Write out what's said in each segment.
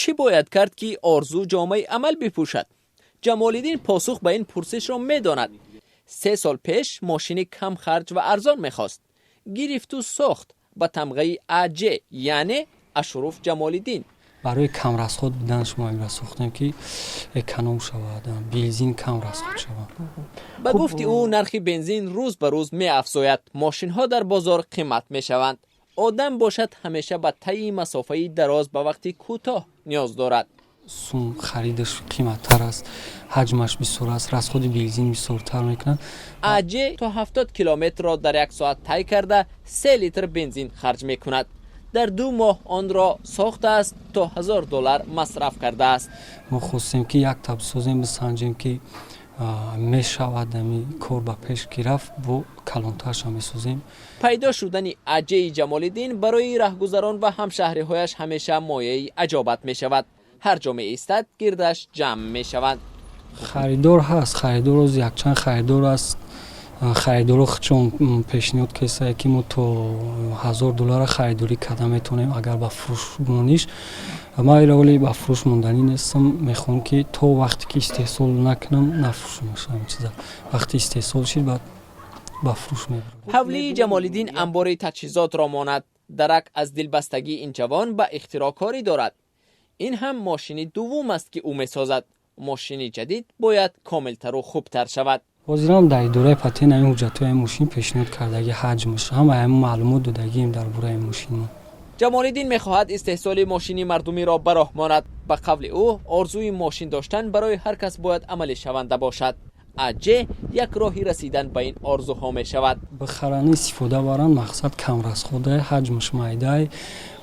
Чӣ бояд кард, ки орзу ҷомаи амал бипӯшад? Ҷамолиддин посух ба ин пурсишро медонад. 3 сол пеш мошини камхарҷ ва арзон мехост. Гирифту сохт ба тамғаи Аҷ, яъне Ашуруф Ҷамолиддин. Барои камрасход будан шумо инро сохтем, ки эконом шавад, бензин кам расход шавад. Ба гуфти ӯ, нархи бензин рӯз ба рӯз меафзояд, мошинҳо дар бозор қимат мешаванд. Одам бошад, ҳамеша ба тайи масофаи дароз ба вақти кӯтоҳ ниёз дорад. Сум харидаш қиматтар аст, ҳаҷмаш бисёр аст, расходи бензин бисёртар мекунад. Аҷ то 70 километрро дар як соат тай карда, 3 литр бензин харҷ мекунад. Дар 2 моҳ онро сохтааст, то 1000 доллар масраф кардааст. Мо хостем, ки як та бисозем, бисанҷем, ки мешавад. Ами кор ба пеш ки рафт, бо калонтарша месозем. Пайдо шудани Аҷеи Ҷамолиддин барои раҳгузарон ва ҳамшаҳриҳояш ҳамеша мояи аҷобат мешавад. Ҳар ҷо меистад, гирдаш ҷамъ мешаванд. Харидор ҳаст, харидор якчанд харидор аст. Харидоро худшон пешниҳод кесае, ки мо то 1000 доллара харидорӣ карда метавонем, агар ба фурӯш мониш. Ман ира ба фурӯш монданӣ нестам. Мехоҳам, ки то вақте ки истеҳсол накунам, нафурӯшам ин чиза. Вақте истеҳсол шид, баъд ба фурӯш мебарам. Ҳавлии Ҷамолиддин анбори таҷҳизотро монад. Дарак аз дилбастагии ин ҷавон ба ихтироъкорӣ дорад. Ин ҳам мошини дуввум аст, ки ӯ месозад. Мошини ҷадид бояд комилтару хубтар шавад. Ҳозирам дар идораи патент ҳамин ҳуҷҷатҳои мошин пешниҳод кардаги, ҳаҷмаш, ҳама ҳамин маълумот додагием дар бораи мошин. Ҷамолиддин мехоҳад истеҳсоли мошини мардумиро ба роҳ монад. Ба қавли ӯ, орзуи мошин доштан барои ҳар кас бояд амалишаванда бошад. Аҷ як роҳи расидан ба ин орзуҳо мешавад. Бихаранд, истифода баранд. Мақсад, камрасходай, ҳаҷмаш майдай,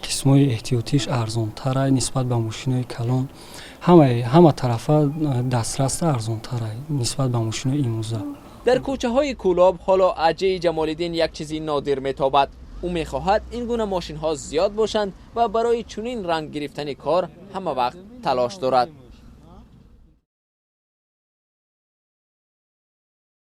қисмҳои эҳтиётиш арзонтарай нисбат ба мошинои калон. Ҳама тарафа дастраста, арзонтарай нисбат ба мошинои имрӯза. Дар кӯчаҳои Кӯлоб ҳоло Аҷаи Ҷамолиддин як чизи нодир метобад. Ӯ мехоҳад ин гуна мошинҳо зиёд бошанд ва барои чунин ранг гирифтани кор ҳама вақт талош дорад.